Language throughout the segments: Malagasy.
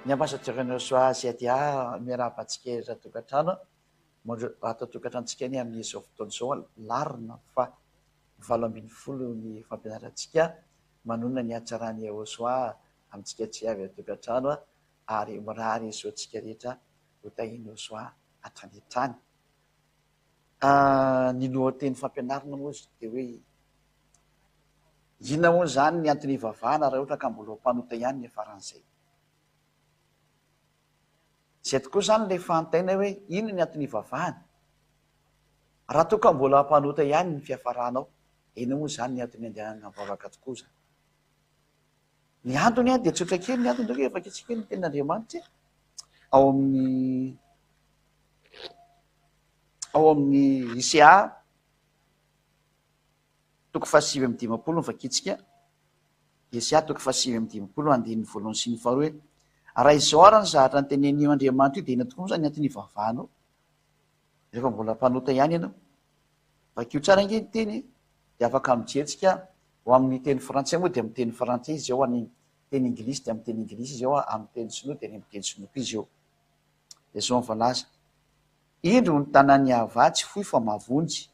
Ny Ambassadeur Nosoa ZA miarahaba antsika eto an-tokantrano. Mondro ato an-tokantranontsika anie amin'izao fotoana izao larina fa 18 ny fampianarantsika manonona ny hatsaran'i Yehosua amintsika tsy avy an-tokantrano ary mirary soa antsika rehetra ho tahin'i Yehosua hatrany hatrany. Ny lohateny fampianarana moa dia hoe inona moa izany ny antony hivavahana raha ohatra ka mbola ho mpanota ihany ny faran'izay. Izay tokoa izany ilay fanontaniana hoe inona ny antony hivavahana? Raha toa ka mbola mpanota ihany ny fiafaranao, inona moa izany ny antony andehanana mivavaka tokoa izany? Ny antony dia tsotra kely ny antony, hoe vakintsika kely ny tenin'Andriamanitra ao amin'ny ao amin'ny ICA toko faha-59 no vakintsika. Esaia toko faha-59 andininy voalohany sy ny faharoa hoe, Raha izao ary ny zavatra notenenin'io Andriamanitra io, dia inona tokoa moa izany ny antony hivavahanao? Rehefa mbola mpanota ihany ianao. Vakio tsara ange ny teny e! Dia afaka mijery-tsika ho amin'ny teny frantsay moa dia amin'ny teny frantsay izy eo, any teny inglisy dia amin'ny teny inglisy izy eo, amin'ny teny sinoa dia any amin'ny teny sinoa koa izy eo. Dia izao ny voalaza, Indro ny tanan'i Yavah tsy fohy fa mahavonjy,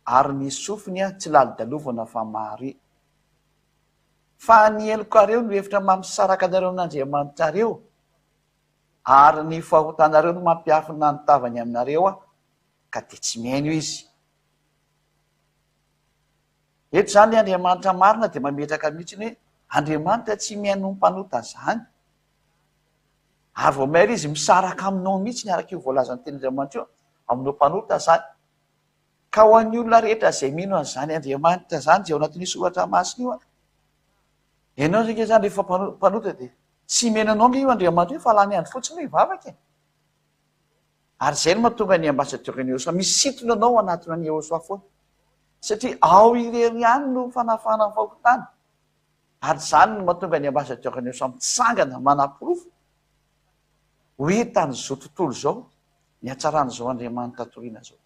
ary ny sofiny tsy lalodalovana fa mahare. Fa ny helokareo no efitra mampisaraka anareo amin'Andriamanitrareo, ary ny fahotanareo no mampiafina ny tavany aminareo aho, ka dia tsy mihaino izy. Eto izany ilay Andriamanitra marina dia mametraka mihitsy ny hoe Andriamanitra tsy mihaino ny mpanota izany. Ary vao maire izy misaraka aminao mihitsy araka io voalazan'ny tenin'Andriamanitra io, aminao mpanota izany. Ka ho an'ny olona rehetra izay mino an'izany Andriamanitra izany izay ao anatin'io soratra masina io an, ianao ange izany rehefa mpanota dia tsy mino anao ange io Andriamanitra io fa lany andro fotsiny hoe hivavaka e. Ary izay no mahatonga ny ambassadeur-n'i Yehosua misintona anao hanatona an'i Yehosua foana. Satria ao irery ihany no fanafahana ny fahotana. Ary izany no mahatonga ny ambassadeur-n'i Yehosua mitsangana manaporofo ho hitan'izao tontolo izao ny hatsaran'izao Andriamanitra toriana izao.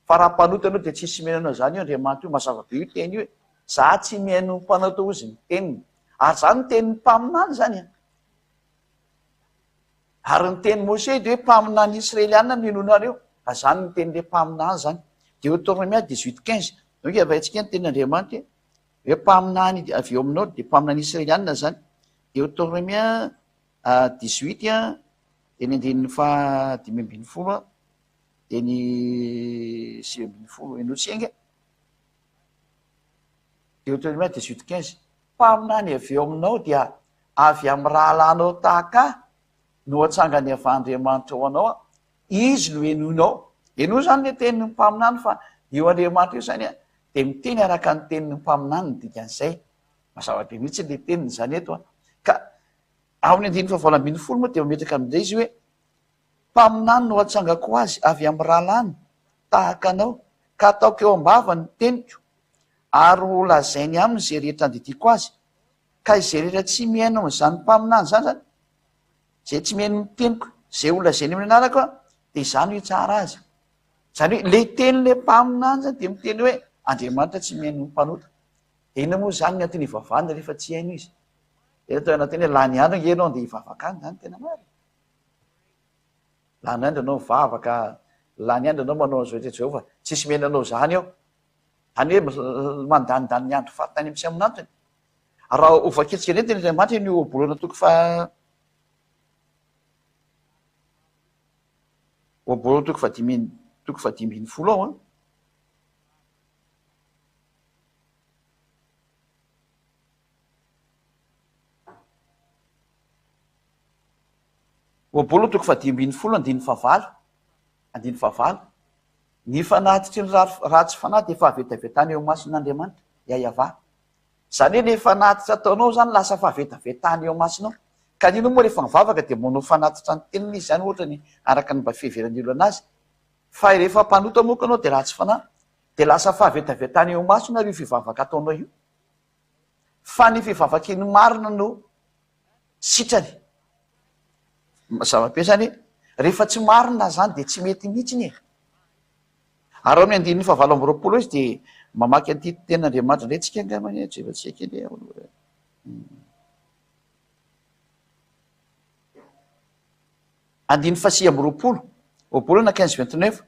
Fa raha mpanota ianao dia tsy hisy mihaino anao izany io Andriamanitra io, mazava be io teny io e. Za tsy mihaino ny mpanota hozy ny teniny. Ary izany ny tenin'ny mpaminany izany an. Ary ny tenin'i Mosè dia hoe mpaminany israeliana no inoanareo. Fa izany ny tenin'ilay mpaminany izany. Deoteronomia 18 15. Donc avaintsika ny tenin'Andriamanitra hoe mpaminany avy eo aminao dia mpaminany israeliana izany. Deoteronomia 18 dia ny andininy faha 15 dia ny 19 henoy ange. Deoteronomia 18 15. Mpaminany avy eo aminao dia avy amin'ny rahalahinao tahaka ahy no hatsangany avy Andriamanitra ho anao, izy no henoinao. Henoy izany ilay tenin'ny mpaminany fa io Andriamanitra io izany dia miteny araka ny tenin'ny mpaminany ny dikan'izay. Mazava be mihitsy ilay teniny izany eto an. Ka ao amin'ny andininy fahavalo ambin'ny folo moa dia mametraka amin'izay izy hoe mpaminany no hatsangako azy avy amin'ny rahalahiny tahaka anao ka hataoko eo am-bavany ny teniko ary ho lazainy aminy izay rehetra andidiako azy Ka izay rehetra tsy mihaino amin'izany mpaminany izany izany, izay tsy mihaino ny teniko, izay ho lazainy amin'ny anarako an, dia izaho no hitsara azy. Izany hoe ilay tenin'ilay mpaminany izany dia miteny hoe Andriamanitra tsy mihaino ny mpanota. Dia inona moa izany ny antony hivavahana rehefa tsy haino izy? Dia atao anatin'ny hoe lany andro ange ianao andeha hivavaka any, izany tena marina. Lany andro ianao mivavaka, lany andro ianao manao an'izao rehetra izao fa tsisy mihaino anao izany eo. Izany hoe mandanindany ny andro faty tany amin'ny tsy amin'antony. Raha ho vakintsika indray ny tenin'Andriamanitra eny Ohabolana toko faha Ohabolana toko fahadimy toko fahadimy ambin'ny folo ao an. Ohabolana toko fahadimy ambin'ny folo andininy fahavalo andininy fahavalo. Ny fanatitry ny ratsy fanahy dia fahavetavetana eo imason'Andriamanitra, Yayavah. Izany hoe le fanatitra ataonao zany lasa fahavetavetana eo imasonao. Ka ny inona moa rehefa mivavaka dia manao fanatitra ny tenany izy zany ohatra ny araka ny mba fiheveran'ny olona anazy. Fa rehefa mpanota moa ianao dia ratsy fanahy dia lasa fahavetavetana eo imasonao io fivavaka ataonao io. Fa ny fivavaky ny marina no sitrany. Mazava be zany hoe rehefa tsy marina zany dia tsy mety mihitsiny e. Ary ao amin'ny andininy fahavalo amby roapolo izy dia mamaky an'ity tenin'Andriamanitra indray tsika angambany e, jerentsika kely eo aloha e. Andininy faha 29, Ohabolana quinze 29,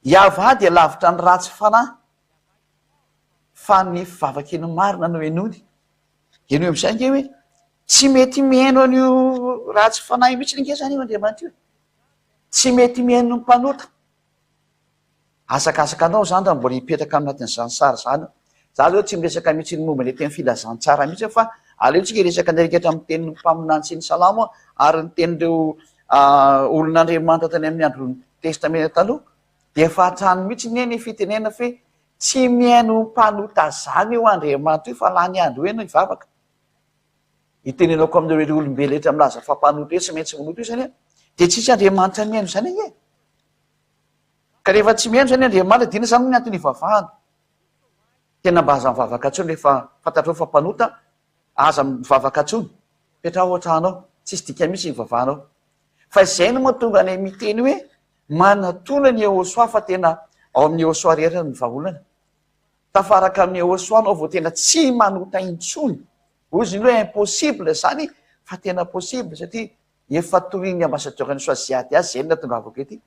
Yavah dia lavitra ny ratsy fanahy, fa ny fivavaky ny marina no henoiny. Henoy amin'izay ange hoe tsy mety mihaino an'io ratsy fanahy mihitsy ange izany io Andriamanitra io. Tsy mety mihaino ny mpanota. Asakasaka anao izany raha mbola hipetraka ao anatin'izany sary izany. Za zao tsy miresaka mihitsy ny momba ilay teny filazantsara mihitsy aho fa aleo tsika hiresaka ny rehetra amin'ny tenin'ny mpaminany sy ny salamo ary ny tenin'ireo olon'Andriamanitra tany amin'ny andron'ny testamenta taloha. Dia efa hatrany mihitsy anie ny fitenena fe tsy mihaino mpanota zany io Andriamanitra io fa lany andro eo ianao hivavaka. Itenenako aminareo ireo olombelona rehetra milaza fa mpanota eo tsy maintsy manota io zany dia tsisy Andriamanitra mihaino zany anie. Ka rehefa tsy mihaino zany Andriamanitra dia inona zany ny antony ivavahana? Tena mba aza mivavaka intsony rehefa fantatrao fa mpanota, aza mivavaka intsony, petraho ao an-trano ao, tsisy dikany mihitsy ny ivavahanao. Fa izay no mahatonga anay miteny hoe manatona ny Yehosua fa tena ao amin'ny Yehosua irery ny vahaolana. Tafaraka amin'ny Yehosua anao vao tena tsy manota intsony. Hoy izy hoe impossible izany fa tena possible satria efa tohin'ny ambassadeur-n'ny Swaziady azy izay no nahatongavako ety.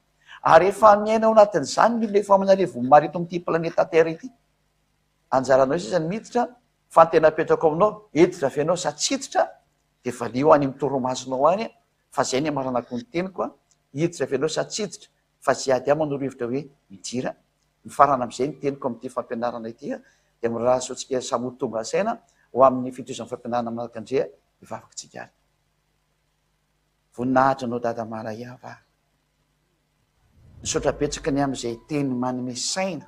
Ary efa miaina ao anatin'izany ny olona efa aman'arivony maro eto amin'ity planeta Terre ity. Anjaranao sisa ny miditra fa ny tena apetrako aminao, hiditra ve ianao sa tsy hiditra dia valio any amin'ny torimasonao any fa zay ny amaranako ny teniko a, hiditra ve ianao sa tsy hiditra fa ze ady ahy manoro hevitra hoe midira. Mifarana amin'izay ny teniko amin'ity fampianarana ity a, dia mirary soa antsika samy ho tonga saina ho amin'ny fitohizan'ny fampianarana manaraka indray hivavaka antsika ary. Voninahitra anao Dada Malaiava a. Misaotra betsaka ny amin'izay teny manome saina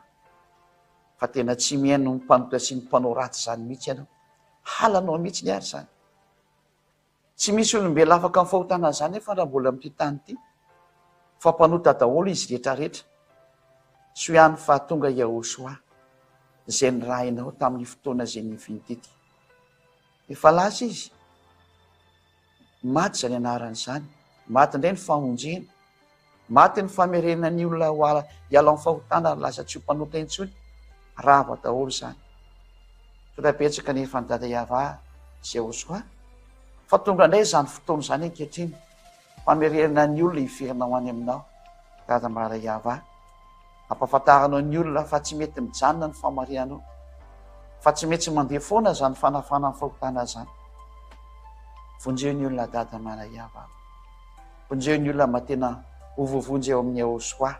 fa tena tsy mihaino ny mpanota sy ny mpanao ratsy izany mihitsy ianao. Halanao mihitsy ary izany. Tsy misy olombelona afaka amin'ny fahotana an'izany nefa raha mbola amin'ity tany ity. Fa mpanota daholo izy rehetra rehetra. Soa ihany fa tonga Yahoshuah izay nirahinao tamin'ny fotoana izay niviany tety. Efa lasa izy. Maty izany anarana izany. Maty indray ny famonjena. Maty ny famerenana ny olona ho ala, hiala amin'ny fahotana ary lasa tsy ho mpanota intsony. Rava daholo izany. Tonga betsaka anefa ny Dada Yavah sy Yahoshuah fa tonga indray izany fotoana izany ankehitriny. Famerenana ny olona hiverina ho any aminao, Dada Mara Yavah. Ampahafantaranao ny olona fa tsy mety mijanona ny famarihanao, fa tsy maintsy mandeha foana izany fanafana ny fahotana izany. Vonjeo ny olona Dada Mara Yavah. Vonjeo ny olona mba tena ho voavonjy ao amin'ny Yahoshuah.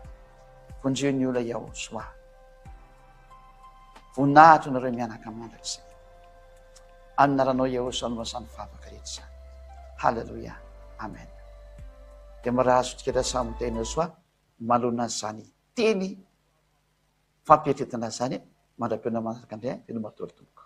Vonjeo ny olona Yahoshuah. Voninahitra anareo mianaka mandrakizay. Anaranao Yahoshuah no izany vavaka rehetra izany. Haleloia. Amen. Dia mirary sotrikela samy ho teny Yahoshuah manoloana an'izany teny fampieritreretana izany mandra-pihaona manaraka indray. Veloma daholo tompoko.